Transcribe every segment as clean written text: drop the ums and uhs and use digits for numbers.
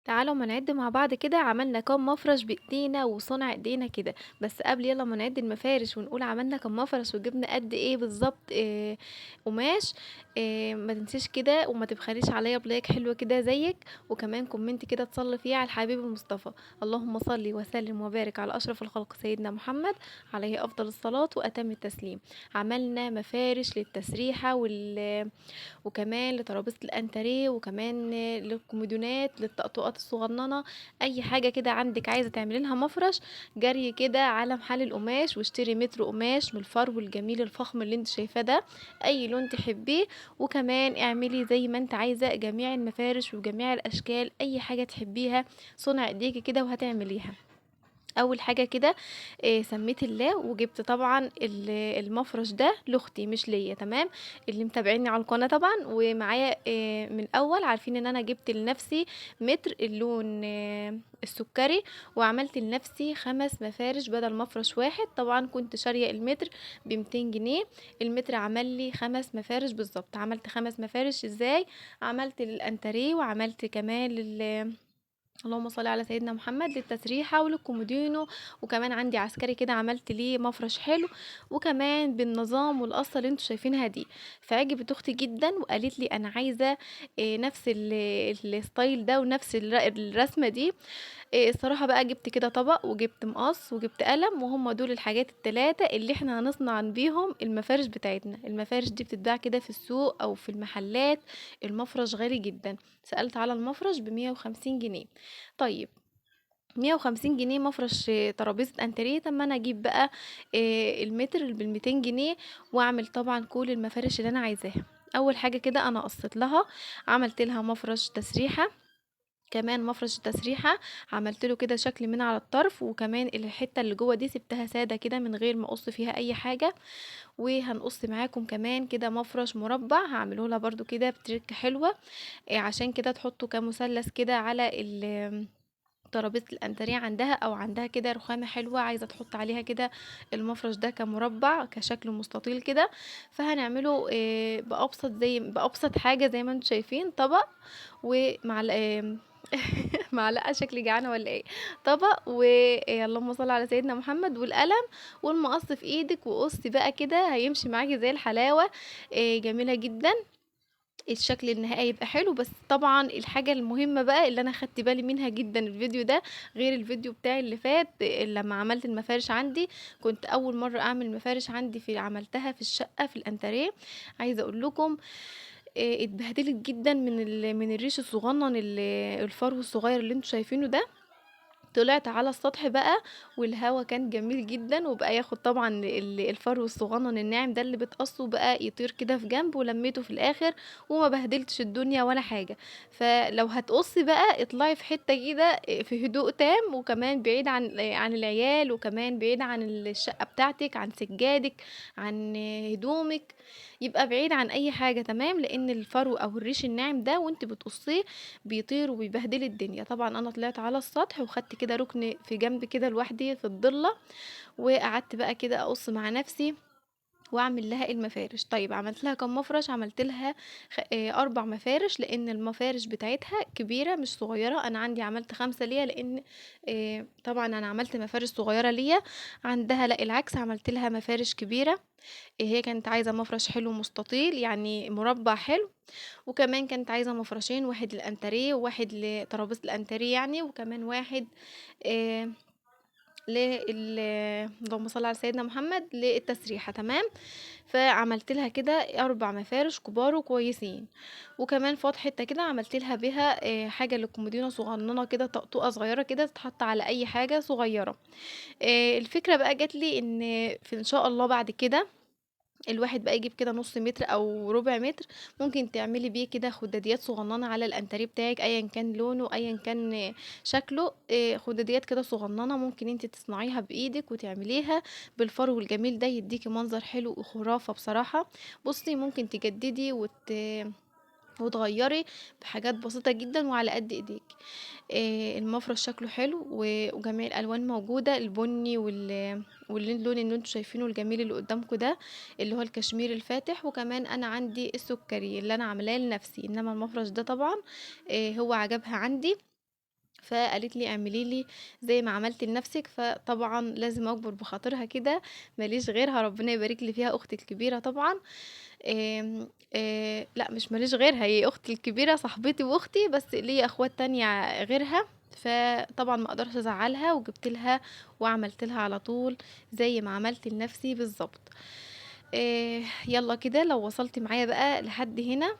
تعالوا ما نعد مع بعض كده عملنا كام مفرش بايدينا وصنع ايدينا كده. بس قبل يلا ما نعد المفارش ونقول عملنا كام مفرش وجبنا قد ايه بالظبط قماش، ما تنسيش كده وما تبخليش عليا ب like حلو كده زيك، وكمان comment كده تصلي فيه على الحبيب المصطفى. اللهم صل وسلم وبارك على اشرف الخلق سيدنا محمد عليه افضل الصلاة واتم التسليم. عملنا مفارش للتسريحة وكمان لترابيزة الانتريه، وكمان للكومودينات، للطقطقات الصغننة. اي حاجة كده عندك عايزة تعملي لها مفرش، جري كده على محل القماش واشتري متر قماش من الفرو الجميل الفخم اللي انت شايفاه ده، اي لون تحبيه. وكمان اعملي زي ما انت عايزة جميع المفارش وجميع الاشكال، اي حاجة تحبيها صنع ايديكي كده وهتعمليها. اول حاجة كده سميت الله وجبت طبعا المفرش ده لاختي مش ليا، تمام؟ اللي متابعيني على القناة طبعا ومعايا من الاول عارفين ان انا جبت لنفسي متر اللون السكري، وعملت لنفسي 5 مفارش بدل مفرش واحد. طبعا كنت شارية المتر بمتين جنيه، المتر عمل لي 5 مفارش بالظبط. عملت 5 مفارش ازاي؟ عملت للانتريه، وعملت كمان اللهم صل على سيدنا محمد للتسريحة وللكومودينو، وكمان عندي عسكري كده عملت ليه مفرش حلو، وكمان بالنظام والقصة اللي انتوا شايفينها دي. فعجبت اختي جدا وقالت لي انا عايزة نفس ال style ده ونفس الرسمة دي. الصراحة بقى جبت كده طبق وجبت مقص وجبت قلم، وهم دول الحاجات التلاتة اللي احنا هنصنع بيهم المفارش بتاعتنا. المفارش دي بتتباع كده في السوق او في المحلات، المفرش غالي جدا. سألت على المفرش بمية وخمسين جنيه. طيب 150 جنيه مفرش ترابيزة انتريه، طب ما انا اجيب بقى المتر بالميتين جنيه واعمل طبعا كل المفارش اللي انا عايزاها. اول حاجة كده انا قصيت لها، عملت لها مفرش تسريحة، كمان مفرش التسريحة عملت له كده شكل من على الطرف، وكمان الحتة اللي جوه دي سبتها سادة كده من غير ما اقص فيها اي حاجة. وهنقص معاكم كمان كده مفرش مربع هعمله لها برضو كده بتركة حلوة، عشان كده تحطه كمثلث كده على ترابيزة الانتريه عندها، او عندها كده رخامة حلوة عايزة تحط عليها كده المفرش ده كمربع كشكل مستطيل كده. فهنعمله بأبسط حاجة زي ما انتم شايفين، طبق ومعلقة، معلقة شكلي جعانة ولا ايه، طبق و، اللهم صل على سيدنا محمد، والقلم والمقص في ايدك، وقصي بقى كده هيمشي معاكي زي الحلاوة. جميلة جدا، الشكل النهائي يبقى حلو. بس طبعا الحاجة المهمة بقى اللي انا خدت بالي منها جدا الفيديو ده غير الفيديو بتاعي اللي فات، لما عملت المفارش عندي، كنت اول مرة اعمل مفارش عندي عملتها في الشقة في الانتريه. عايزة اقول لكم، اتبهدلت جدا من الريش الصغنن الفرو الصغير اللي انتوا شايفينه ده. طلعت على السطح بقى والهوا كان جميل جدا، وبقى ياخد طبعا الفرو الصغنن الناعم ده اللي بتقصه بقى يطير كده في جنب، ولميته في الاخر وما بهدلتش الدنيا ولا حاجه. فلو هتقصي بقى اطلعي في حته كده في هدوء تام، وكمان بعيد عن العيال، وكمان بعيد عن الشقه بتاعتك، عن سجادك، عن هدومك، يبقى بعيد عن اي حاجه، تمام؟ لان الفرو او الريش الناعم ده وانت بتقصيه بيطير وبيبهدل الدنيا. طبعا انا طلعت على السطح وخدت كده ركن في جنب كده لوحدي في الضله، وقعدت بقى كده اقص مع نفسي واعمل لها المفارش. طيب عملت لها كم مفرش؟ عملت لها 4 مفارش، لان المفارش بتاعتها كبيره مش صغيره. انا عندي عملت 5 ليا، لان طبعا انا عملت مفارش صغيره ليا، عندها لا العكس عملت لها مفارش كبيره. هي كانت عايزه مفرش حلو مستطيل يعني مربع حلو، وكمان كانت عايزه مفرشين، واحد للانتريه وواحد لترابيزه الانتريه يعني، وكمان واحد اللهم صل على سيدنا محمد للتسريحه، تمام؟ فعملت لها كده 4 مفارش كبار وكويسين، وكمان فاض حته كده عملت لها بها حاجه للكومودينو صغننه كده، طقطقه صغيره كده تتحط على اي حاجه صغيره. الفكره بقى جات لي ان في ان شاء الله بعد كده الواحد بقى يجيب كده نص متر او ربع متر، ممكن تعملي بيه كده خداديات صغننه على الانتريه بتاعك ايا كان لونه ايا كان شكله، خداديات كده صغننه ممكن انت تصنعيها بايدك وتعمليها بالفرو الجميل ده، يديكي منظر حلو وخرافه بصراحه. بصي ممكن تجددي وتغيري بحاجات بسيطة جدا وعلى قد ايديك. المفرش شكله حلو وجميع الالوان موجودة، البني واللون اللي انتوا شايفينه الجميل اللي قدامكم ده اللي هو الكشمير الفاتح، وكمان انا عندي السكري اللي انا عاملاه لنفسي، انما المفرش ده طبعا، هو عجبها عندي. فقالت لي اعملي لي زي ما عملتِ لنفسِك، فطبعًا لازم أكبر بخاطرها كده، ما ليش غيرها، ربنا يبارك لي فيها أختي الكبيرة طبعًا. آمم، لأ مش ما ليش غيرها، هي أختي الكبيرة صاحبتي وأختي، بس ليّا أخوات تانية غيرها، فطبعًا ما أقدرش أزعّلها، وجِبت لها وعملت لها على طول زي ما عملت لنفسي بالضبط. يالّا كده لو وصلتِ معايا بقى لحد هنا،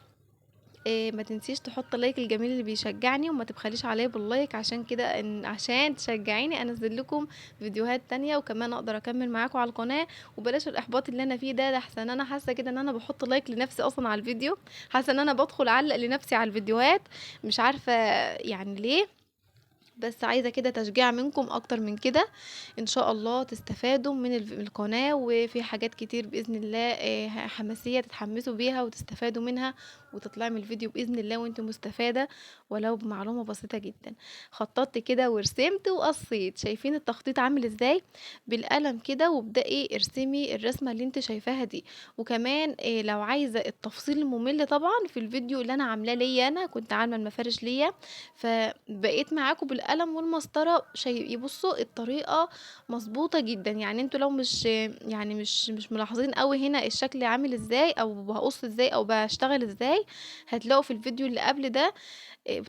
ما تنسيش تحطي ال like الجميل اللي بيشجعني، وما تبخليش عليا بال like عشان كده عشان تشجعيني انزل لكم فيديوهات تانية، وكمان اقدر اكمل معاكم على القناة، وبلاش الاحباط اللي انا فيه ده، ده احسن انا حاسه كده ان انا بحط like لنفسي اصلا على الفيديو، حاسه ان انا بدخل اعلق لنفسي على الفيديوهات، مش عارفه ليه، بس عايزه كده تشجيع منكم اكتر من كده. ان شاء الله تستفادوا من القناه، وفي حاجات كتير باذن الله، حماسيه تتحمسوا بيها وتستفادوا منها، وتطلعي من الفيديو باذن الله وانت مستفاده ولو بمعلومه بسيطه جدا. خططت كده ورسمت وقصيت، شايفين التخطيط عامل ازاي بالقلم كده، وابدأي ارسمي الرسمه اللي انت شايفاها دي. وكمان، لو عايزه التفصيل الممل طبعا في الفيديو اللي انا عاملاه ليا، انا كنت عامله المفارش ليا، فبقيت معاكم بالقلم والمسطره، يبصوا الطريقه مظبوطه جدا. انتوا لو مش ملاحظين قوي هنا الشكل عامل ازاي، او بقص ازاي، او بشتغل ازاي، هتلاقوا في الفيديو اللي قبل ده،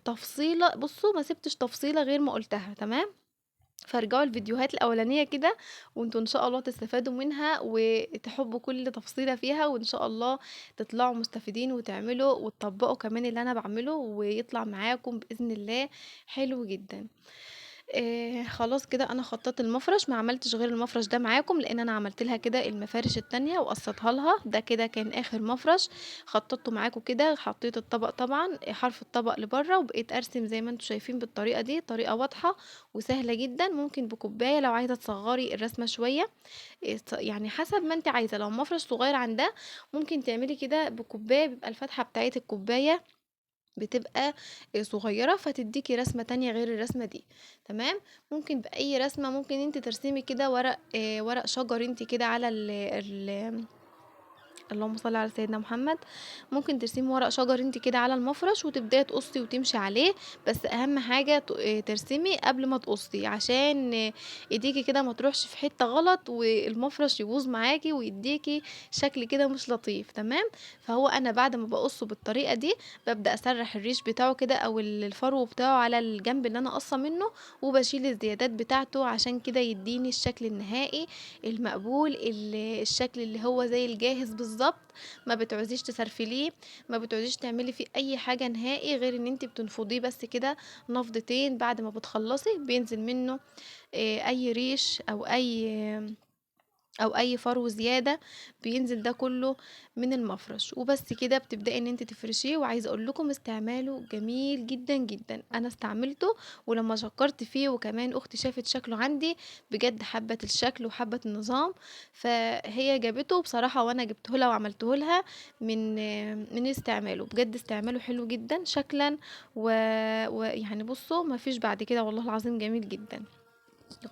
تفصيله. بصوا ما سبتش تفصيله غير ما قلتها، تمام؟ فارجعوا الفيديوهات الاولانيه كده وانتوا ان شاء الله تستفادوا منها وتحبوا كل تفصيله فيها، وان شاء الله تطلعوا مستفيدين وتعملوا وتطبقوا كمان اللي انا بعمله، ويطلع معاكم باذن الله حلو جدا. خلاص كده انا خططت المفرش، ما عملتش غير المفرش ده معاكم لان انا عملت لها كده المفارش التانية وقصتها لها. ده كده كان اخر مفرش خططته معاكم كده، حطيت الطبق طبعا حرف الطبق لبره، وبقيت ارسم زي ما انتم شايفين بالطريقه دي، طريقه واضحه وسهله جدا. ممكن بكوبايه لو عايزه تصغري الرسمه شويه، حسب ما انت عايزه. لو مفرش صغير عن ده ممكن تعملي كده بكوبايه، بيبقى الفتحه بتاعت الكوبايه بتبقى صغيرة فتديكي رسمة تانية غير الرسمة دي، تمام؟ ممكن بأي رسمة، ممكن انت ترسمي كده ورق شجر انت كده على اللهم صل على سيدنا محمد، ممكن ترسمي ورق شجر انت كده على المفرش وتبداي تقصي وتمشي عليه. بس اهم حاجة ترسمي قبل ما تقصي عشان ايديكي كده ما تروحش في حتة غلط والمفرش يبوظ معاكي ويديكي شكل كده مش لطيف، تمام؟ فهو انا بعد ما بقصه بالطريقة دي ببدأ اسرح الريش بتاعه كده او الفرو بتاعه على الجنب اللي انا قصه منه، وبشيل الزيادات بتاعته عشان كده يديني الشكل النهائي المقبول، الشكل اللي هو زي الجاهز بالظبط. ما بتعوزيش تسرفليه، ما بتعوزيش تعملي فيه اي حاجه نهائي غير ان انت بتنفضيه بس كده نفضتين. بعد ما بتخلصي بينزل منه، اي ريش او اي فرو زياده، بينزل ده كله من المفرش وبس كده. بتبداي ان انت تفرشيه. وعايزه اقول لكم استعماله جميل جدا جدا، انا استعملته ولما شكرت فيه وكمان اختي شافت شكله عندي بجد حبت الشكل وحبت النظام، فهي جابته بصراحه وانا جبته لها وعملته لها من استعماله. بجد استعماله حلو جدا شكلا ويعني بصوا ما فيش بعد كده والله العظيم، جميل جدا.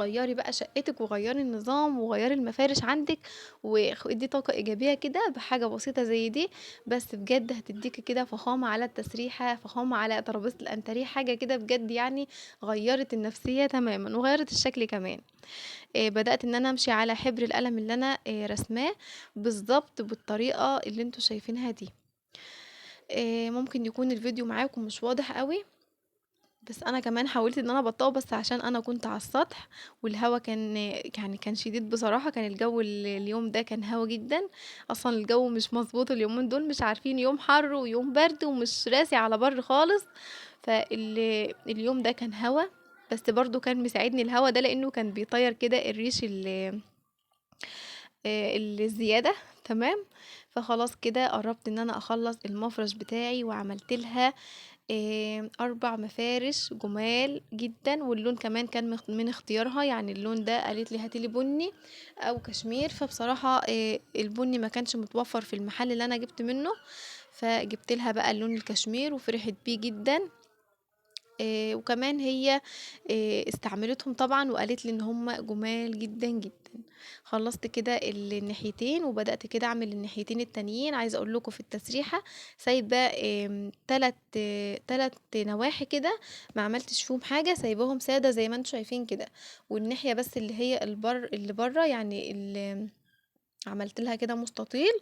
غيري بقى شقتك وغيري النظام وغيري المفارش عندك، وادي طاقة ايجابية كده بحاجة بسيطة زي دي، بس بجد هتديكي كده فخامة على التسريحة، فخامة على ترابيزة الانتريه، حاجة كده بجد غيرت النفسية تماما وغيرت الشكل كمان. بدأت ان انا امشي على حبر القلم اللي انا، رسماه بالظبط بالطريقة اللي انتوا شايفينها دي. ممكن يكون الفيديو معاكم مش واضح قوي، بس انا كمان حاولت ان انا ابطئه، بس عشان انا كنت على السطح والهوا كان شديد بصراحة. كان الجو اليوم ده كان هوا جدا، اصلا الجو مش مظبوط اليومين دول، مش عارفين يوم حر ويوم برد ومش راسي على بر خالص. فاليوم ده كان هوا، بس برضو كان مساعدني الهوا ده لانه كان بيطير كده الريش الزيادة، تمام؟ فخلاص كده قربت ان انا اخلص المفرش بتاعي، وعملت لها، 4 مفارش جمال جدا، واللون كمان كان من اختيارها، اللون ده قالت لي هاتي لي بني او كشمير، فبصراحة، البني ما كانش متوفر في المحل اللي انا جبت منه، فجبت لها بقى اللون الكشمير وفرحت بيه جدا. وكمان هي استعملتهم طبعا وقالت لي ان هم جمال جدا جدا. خلصت كده الناحيتين وبدأت كده اعمل الناحيتين التانيين. عايزه اقول لكم في التسريحه سايبه 3 نواحي كده ما عملتش فيهم حاجة، سايباهم ساده زي ما انتم شايفين كده، والناحية بس اللي هي اللي بره يعني اللي عملت لها كده مستطيل،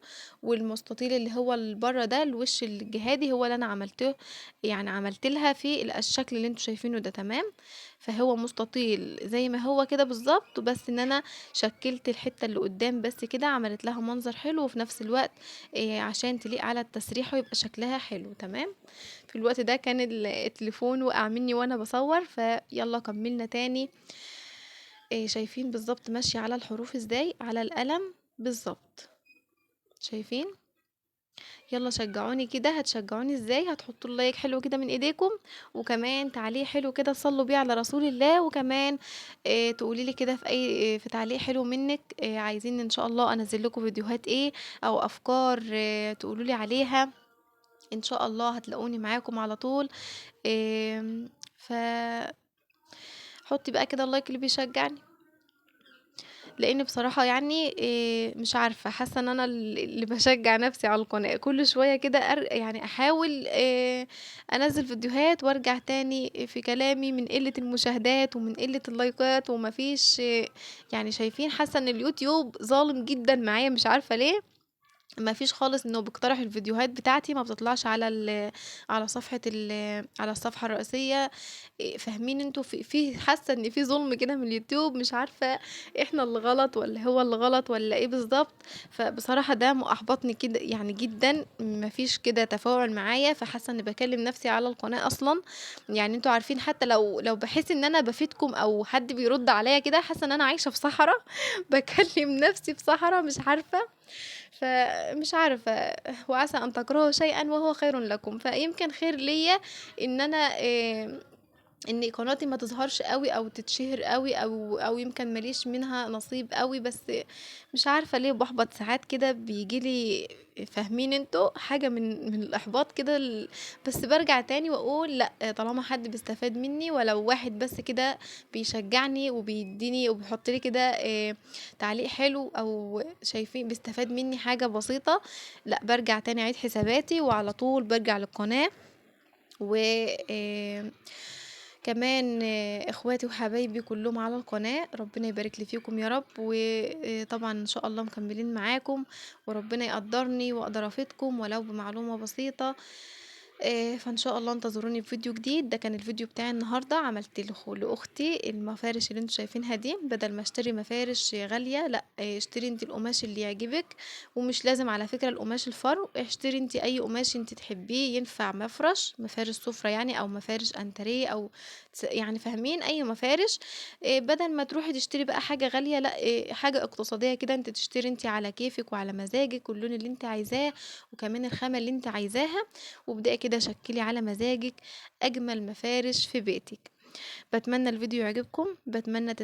والمستطيل اللي هو البرة ده الوش الجهادي هو اللي انا عملته، يعني عملت لها في الشكل اللي انتوا شايفينه ده. تمام، فهو مستطيل زي ما هو كده بالظبط، بس ان انا شكلت الحتة اللي قدام بس كده، عملت لها منظر حلو، وفي نفس الوقت عشان تليق على التسريحة ويبقى شكلها حلو. تمام، في الوقت ده كان التليفون وقع مني وانا بصور، فيلا كملنا تاني. شايفين بالظبط ماشية على الحروف ازاي على القلم بالظبط، شايفين؟ يلا شجعوني كده. هتشجعوني ازاي؟ هتحطوا لايك حلو كده من ايديكم، وكمان تعليق حلو كده تصلوا بيه على رسول الله، وكمان تقولي لي كده في تعليق حلو منك، عايزين ان شاء الله انزل لكم فيديوهات ايه او افكار، تقولوا لي عليها. ان شاء الله هتلاقوني معاكم على طول. ف حطي بقى كده اللايك اللي بيشجعني، لان بصراحة مش عارفة، حاسة ان انا اللي بشجع نفسي على القناة كل شوية كده، احاول، انزل فيديوهات وارجع تاني في كلامي من قلة المشاهدات ومن قلة اللايكات ومفيش، شايفين، حاسة ان اليوتيوب ظالم جدا معايا، مش عارفة ليه ما فيش خالص انه بيقترح الفيديوهات بتاعتي، ما بتطلعش على على صفحة على الصفحة الرئيسية. فاهمين انتوا؟ في حاسة ان في ظلم كده من اليوتيوب، مش عارفة احنا اللي غلط ولا هو اللي غلط ولا ايه بالظبط. فبصراحة ده احبطني كده جدا، ما فيش كده تفاعل معايا، فحاسة ان بكلم نفسي على القناة اصلا. انتوا عارفين حتى لو بحس ان انا بفيدكم او حد بيرد عليا كده، حاسة ان انا عايشة في صحراء، بكلم نفسي في صحراء، مش عارفة. فمش عارفة، وعسى أن تكرهوا شيئا وهو خير لكم. فيمكن خير ليا إن أنا، إن قناتي ما تظهرش قوي أو تتشهر قوي أو يمكن ماليش منها نصيب قوي، بس مش عارفة ليه بحبط ساعات كده، بيجيلي فاهمين انتوا حاجة من الإحباط كده، بس برجع تاني وأقول لأ، طالما حد بيستفاد مني ولو واحد بس كده بيشجعني وبيديني وبيحط لي كده، تعليق حلو أو شايفين بيستفاد مني حاجة بسيطة، لأ برجع تاني أعيد حساباتي وعلى طول برجع للقناة. و، كمان، اخواتي وحبايبي كلهم على القناة، ربنا يبارك لي فيكم يا رب. وطبعا ان شاء الله مكملين معاكم، وربنا يقدرني واقدر افيدكم ولو بمعلومة بسيطة. فان شاء الله انتظروني في فيديو جديد. ده كان الفيديو بتاعي النهارده، عملت لاختي المفارش اللي انتوا شايفينها دي، بدل ما اشتري مفارش غالية، لا، اشتري انت القماش اللي يعجبك، ومش لازم على فكرة القماش الفرو، اشتري انت اي قماش انت تحبيه، ينفع مفارش سفرة او مفارش انتريه او فاهمين اي مفارش. بدل ما تروحي تشتري بقى حاجة غالية، لا، حاجة اقتصادية كده، انت تشتري انت على كيفك وعلى مزاجك واللون اللي انت عايزاه وكمان الخامة اللي انت عايزاها، وابدأي كده شكلي على مزاجك اجمل مفارش في بيتك. بتمنى الفيديو يعجبكم، بتمنى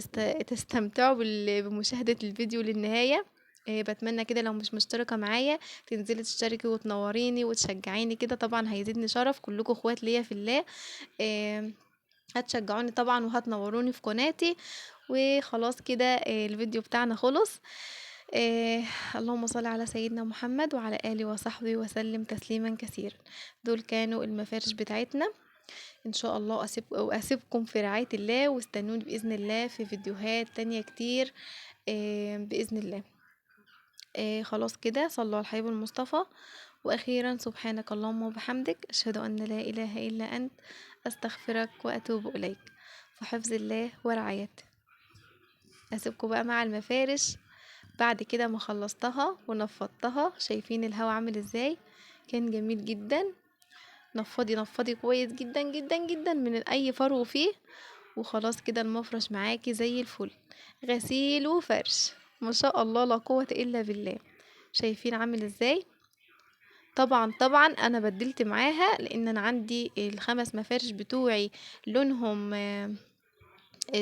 تستمتعوا بمشاهدة الفيديو للنهاية. بتمنى كده لو مش مشتركة معايا تنزلي تشتركي وتنوريني وتشجعيني كده، طبعا هيزيدني شرف، كلكم اخوات ليا في الله. هتشجعوني طبعا وهتنوروني في قناتي. وخلاص كده، الفيديو بتاعنا خلص. اللهم صل على سيدنا محمد وعلى آله وصحبه وسلم تسليما كثيرا. دول كانوا المفارش بتاعتنا. إن شاء الله أسيبكم في رعاية الله، واستنوني بإذن الله في فيديوهات تانية كتير، بإذن الله. خلاص كده، صلوا على الحبيب المصطفى. وأخيرا سبحانك اللهم وبحمدك، أشهد أن لا إله إلا أنت، أستغفرك وأتوب إليك. في حفظ الله ورعايته. أسيبكم بقى مع المفارش بعد كده ما خلصتها ونفضتها. شايفين الهوا عامل ازاي؟ كان جميل جدا. نفضي نفضي كويس جدا جدا جدا من اي فرو فيه، وخلاص كده المفرش معاكي زي الفل، غسيل وفرش ما شاء الله لا قوة الا بالله. شايفين عامل ازاي؟ طبعا طبعا انا بدلت معاها، لان انا عندي الخمس مفارش بتوعي لونهم،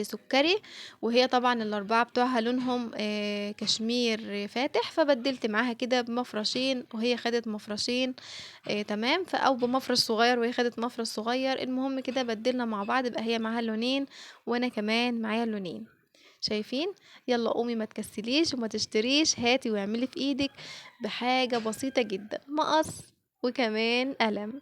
سكري، وهي طبعا ال4 بتوعها لونهم كشمير فاتح، فبدلت معاها كده بمفرشين وهي خدت مفرشين، تمام، او بمفرش صغير وهي خدت مفرش صغير. المهم كده بدلنا مع بعض، بقى هي معاها اللونين وانا كمان معايا اللونين. شايفين؟ يلا قومي ما تكسليش وما تشتريش، هاتي واعملي في ايدك بحاجة بسيطة جدا، مقص وكمان قلم.